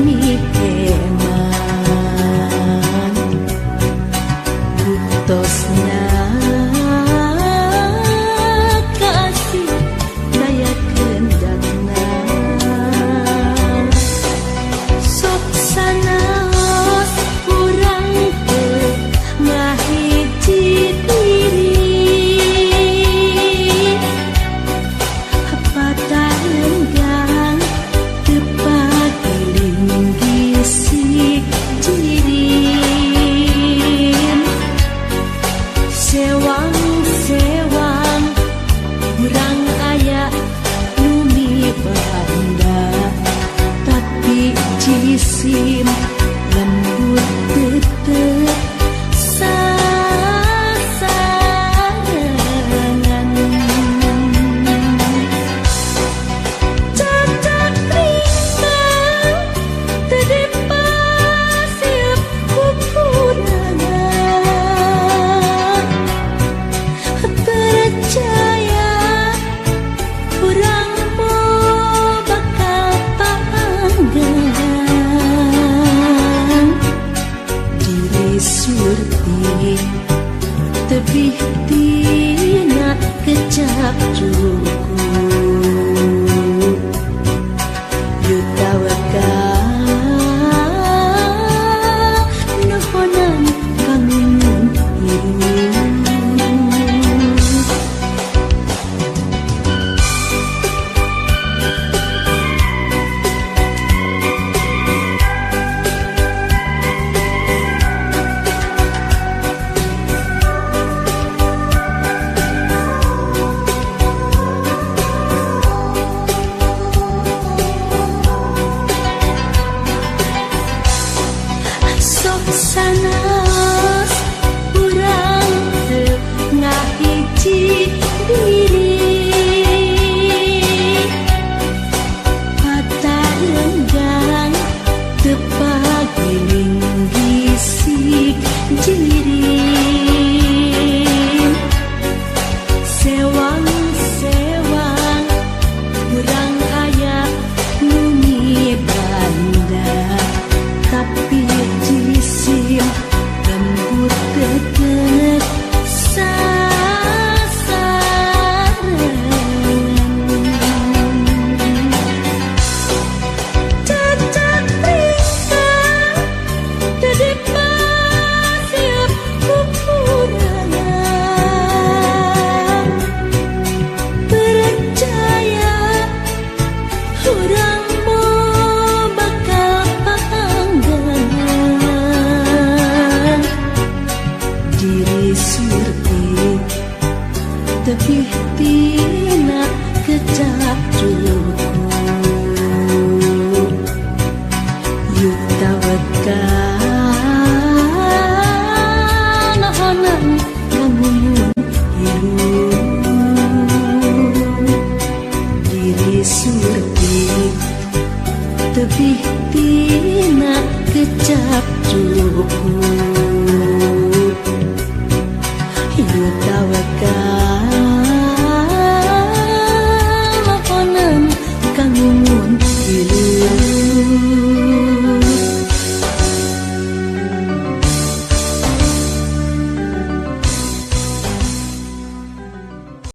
mikeman buktosna kasih daya kendakna sok sanaos urang teu ngahiji diri patarenggang teu pagiling gisik jirin sewang-sewang urang aya nu mibanda tapi jisim lembut tetep sasarengan cacak ringkang teu dipasiep kukurangan percaya urang moal bakal panggang diri surti tebih tina kecap cukup yutawakal nohonan kangun hirup. Sok sanaos urang teu ngahiji diri patarenggang teu pagiling gisik jirin sewang-sewang urang aya nu mibanda tapi jisim lembut tetep sasarengan cacak ringkang teu dipasiep kukurangan percaya urang moal bakal panggang diri surti tebih tina kecap cukup yutawakal nohonan kangun hirup diri surti tebih tina kecap cukup.